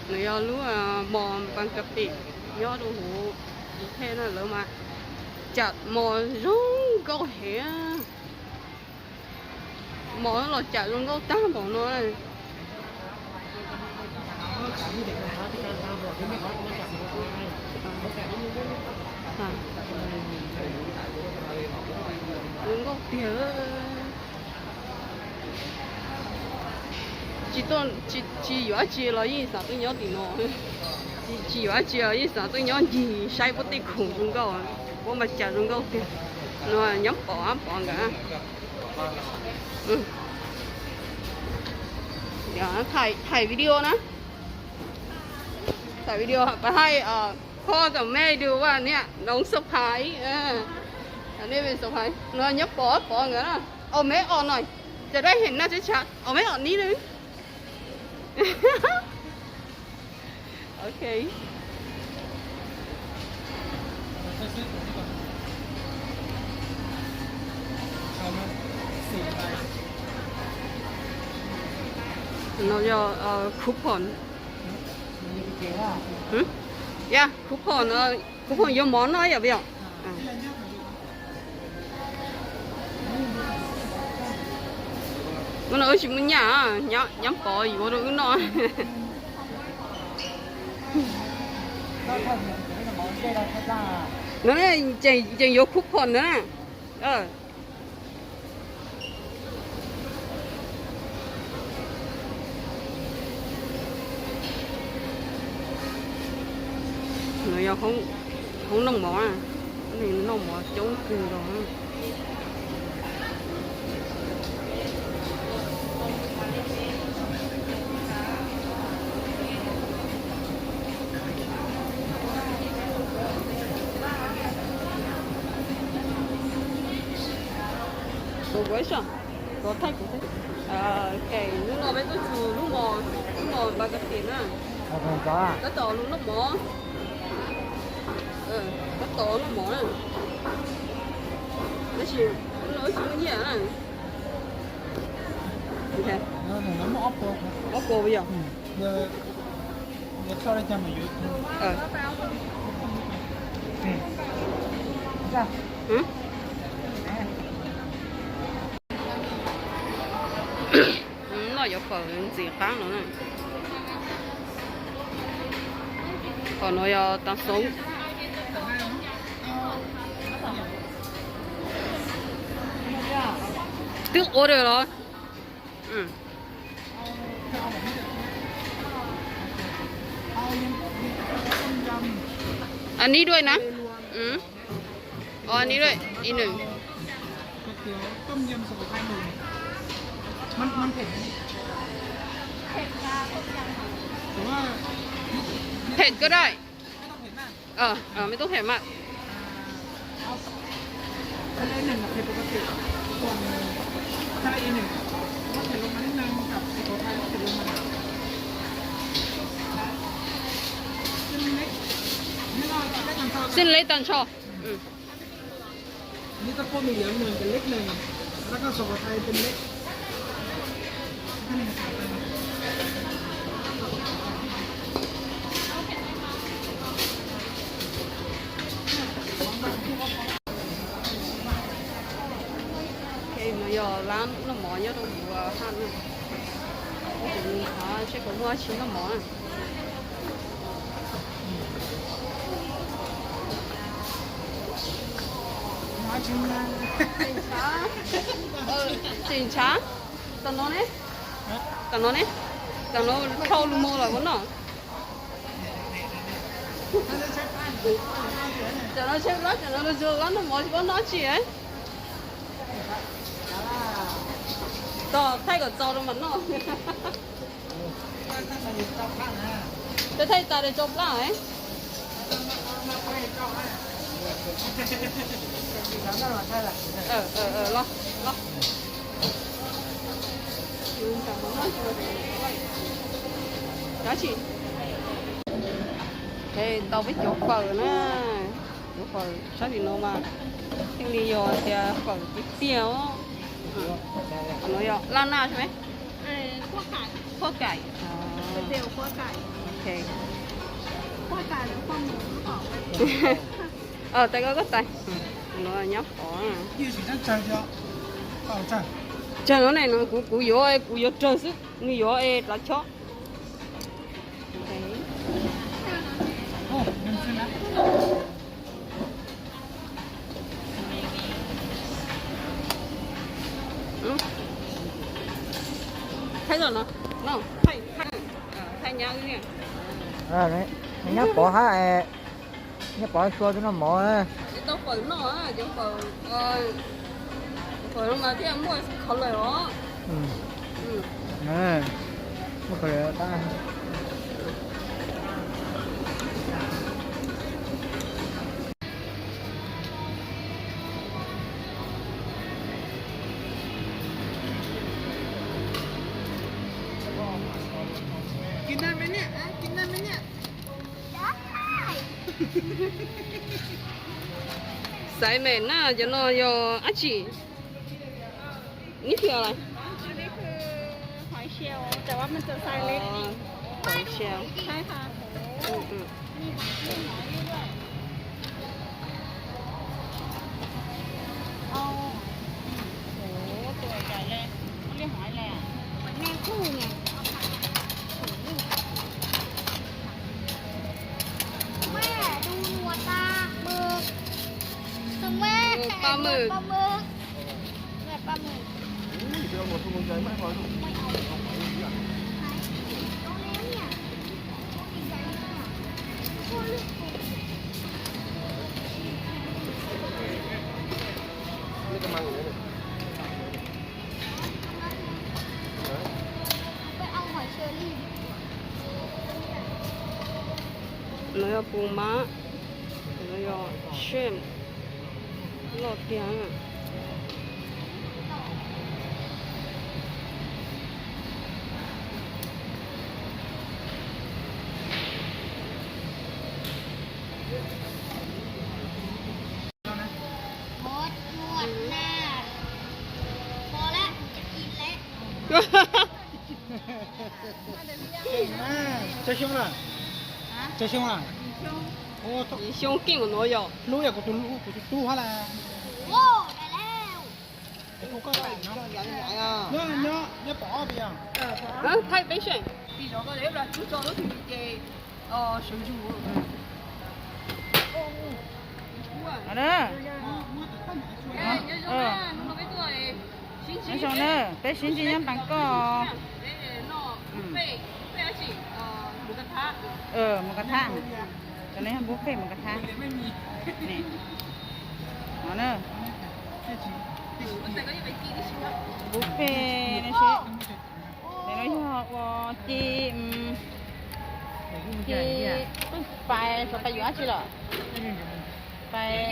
Nws yog lub mos npas kas tim nyob rau hauv Khuv Phoos na, lawv mas cam mos zoo nkauj heev. Mos los cam zoo nkauj tag npaum no. Zoo nkauj tiag. Tsis yuav dab tsi los yeej xav tuaj nyob tim no. Tsis yuav dab tsi los yeej xav tuaj nyob ncig saib puab tej khoom zoo nkauj. Puab mas cam zoo nkauj tiag. No nyob pom pom nkawd. Thaij video na. Thaij video pab haij kho kom mej du ua niam noov xab phais. Nej xab phais no nyob pom pom nkawd na. Au mej os no, cov dab heem na teb chav, au mej os nib lwm. Ok. No yog coupon. Ya, coupon, coupon yuav mov noj yom, yom. Hnub no wb tsis muaj nyaj, nyab pov yuav rau wb noj. No tseem yuav coupon na. No yog hoob noj mov, noj mov coob kawg nkaus. Hnub no peb tuaj txug lub mos, lub mos npas kas tim na. Tab tom lub noj mov, tab tom noj mov na. Tab sis hnub no wb tsis muaj nyiaj na. Ob puas yog. Noj cov fawm ntxim qab no na. Qhov no yog tav xoov. Twb order los? Anib duaj na. Anib duaj ib nws. Phem ko dai. Mej tub phem mas. Xiv leb tag nrho. No yog lab noj mov nyob rau hauv haj na. Tus nws xav seb puas muaj dab tsi noj mov na. Tseem ntshav. Tam no ne, tam no ne, tam no dhau lug moog lawm puas noj? Tam no tshaib plab, tam no lug zug lab noj mov tsis paub noj tsi. Tos thaij kom txaus rau mam noj. Thaij tas rau tso plab. Tau peb cov fawm na, cov fawm sab tim no mas thiaj li yog tias fawm tiag tiag os. No yog laj naj xwb, khuab kaim. Ok. Tais koj koj tais. Nyob pov. Tsawg no ne, kuv yuav, kuv yuav tsawg xwb, nws yuav es plav chob. Thaij no, thaij nyab wb. Nyob pov hab, nyob pov xyuas twb noj mov. Tau fawm noj, cov fawm, fawm no mas thiaj muaj color os. Muaj color tab. Xaiv mem na, cov no yog dab tsi? Neb thiaj lais. Paj mws. No yog pus mab, no yog shrimp, loj tiag. Tsawg xyoo lawm? Tsawg xyoo lawm? Yim xyoo keej ua no yog. Hlub yog kuv tus hlub, kuv tus tub hab las. Nyob, nyob, nyob pom ob peb yog. Thaij peb saib. Nyob zoo na, peb sib ntsib nyob Npas Koj. Mus Kas Thab, cov no yog buffet mus Kas Thab. No na, buffet no seb, no yog ua ci, ci, pais, pais yuav dab tsi los? Pais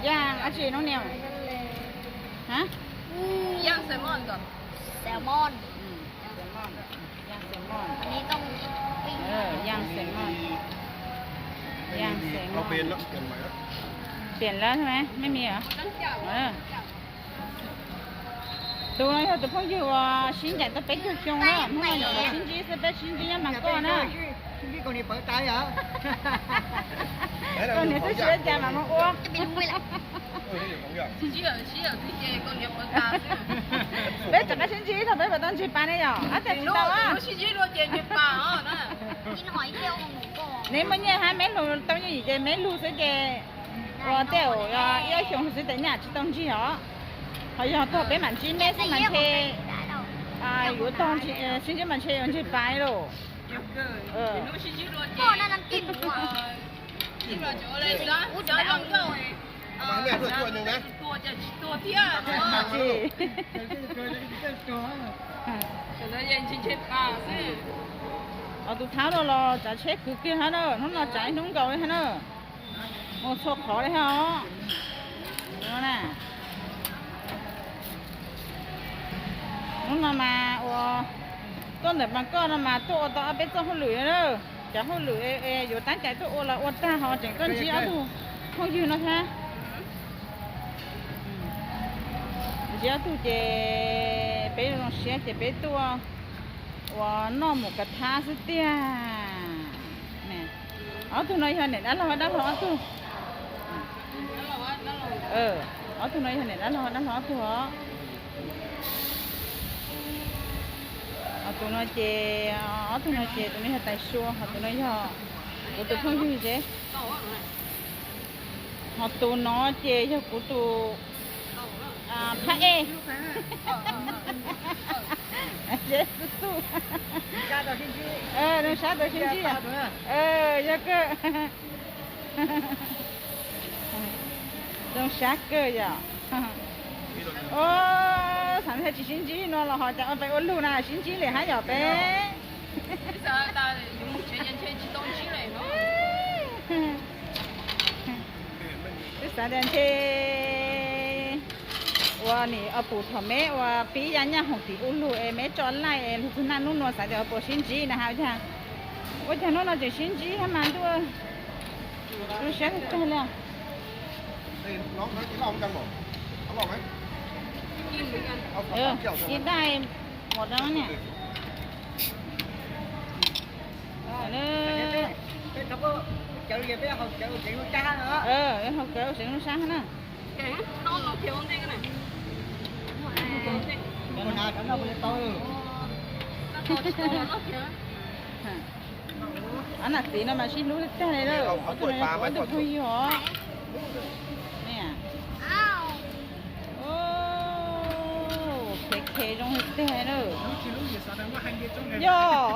yaaj dab tsi no niam? Yaaj salmon. Yaaj salmon. Yaaj salmon. Piam lawm mas, mej mim os. Tus no yog tus phooj ywg uas sib ncaim tau peb caug xyoo na, hnub no nyuam qhuav sib ntsib xwb, peb sib ntsib nyob Npas Koj na. Koj niam twb tsis ua cas mas mus ua. Peb rov qab sib ntsib thaum peb puas tau ntsib pas ne yom? Ab, tias tsis tau. Neb muaj nyiaj hab, meb lug tau nyiaj yim ces meb lug xwb ces ua tej ib ob xyoos xwb ces nyaj tsis tau ntsib os. Ho yog tog peb mam ntsib meb xwb mas ntshe yuav tog, sib ntsib mas ntshe yuav ntsib pas lauj. Os, tus thaub no los tsav tsheb khwv kiag hab na, hnub no tsav ib hnub nkaus li hab na. Mus txhua qhov li hab os. Hnub no mas ua tuaj ntawm Npas Koj no mas tuaj ua tau ob peb txoj hauj lwm na. Cov hauj lwm yuav tab cai tuaj ua los ua tag ho tseem tuaj ntsib ob tug phooj ywg no thiab. Ntsib ob tug ces peb zoo siab ces peb tuaj. Ua noj mus kav thab xwb tiag. Ob tug no yog niam dab laug dab laug ob tug. Ob tug no yog niam dab laug dab laug ob tug os. Ho tus no ces, ob tug no ces tus no yog tais sua, ho tus no yog kuv tus phooj ywg Zeb. Ho tus no ces yog kuv tus phab ej. Zeb Tub Tub. Zoo sab tau sib ntsib. Yog kawg. Zoo sab kawg yom. Xav tias tsis sib ntsib no los ho cas ua peb ua lug na sib ntsib lawm hab yom peb. Twb xav tias ntshe ua nim o pum thaum meb ua pib ya nyaj hoom tim ub lug es meb tso laij es lug txug naj nub nua xav tias ua puas sib ntsib na has ua cas, ua cas hnub no tseem sib ntsib hab mas ntuj. Zoo siab tag li. Ib daim muam rau niam. Haus kawv ua seev lub sab hab na. Ob nam txiv no mas sib hlub tag li lawm, ob tug phooj ywg os. Khe khe zoo li tag na. Yog,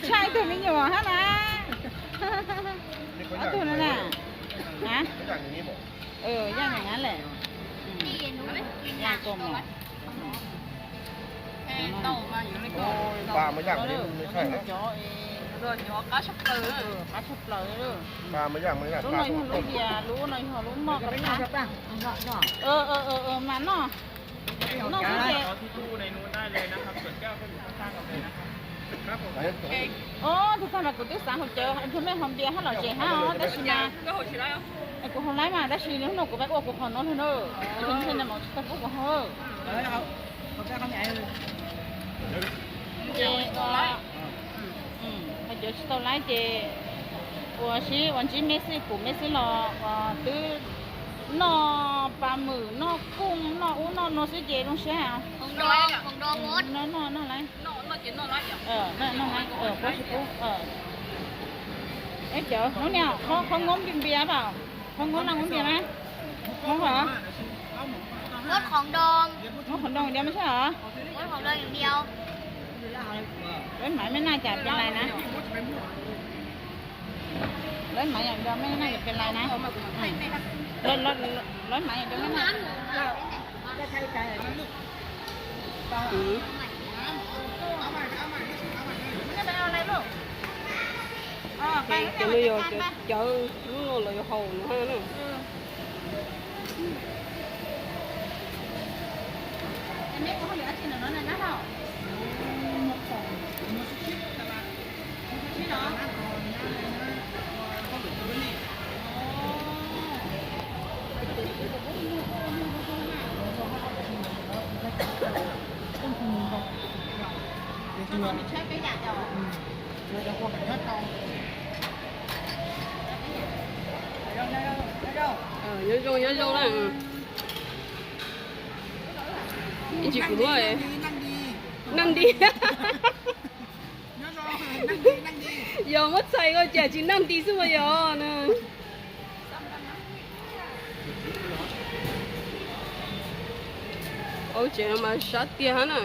tshaj tug me nyuam hab na. Ob tug no na. Yaj nyam na lawm. Lub no yog lub yas, lub no yog lub moj qab tag. Mas noj, noj xwb ces. Tus tag mas kuv twb xav haus cawv, nrog mej haus npias hab los zem hab os, tab sis mas kuv haus laib mas, tab sis hnub no kuv pab ua kuv qhov no lug na, tus ntshe na mas tsis tau pub kuv haus. Ces ua, haus cawv tsis tau laib ces ua sib ua ntsib mej xwb, pum mej xwb los ua twb noj pa mwm, noj kooj, noj ub noj nuav xwb ces zoo siab. Noj, noj, noj laib. Noj, noj, pub tsis pub. Cawv, hnub niag qhob ngoob npias npias pam, qhob ngoob laj ngoob npias na. Muab qhov ntoo, muab qhov ntoo npias mas sab os. Lawv maiv mej naj cas pes lais na. Lawv maiv yam nco mej naj cas pes lais na. Lawv maiv yam nco mej naj. Cov no yog cov cawv lub no los yog haus no na. Nyob zoo, nyob zoo na. Ib ntsis kuv muab naj nti. Yog muab txhais ko cas tsis naj nti xwb mas yog na. Ua tsev no mas sab tiag hab na.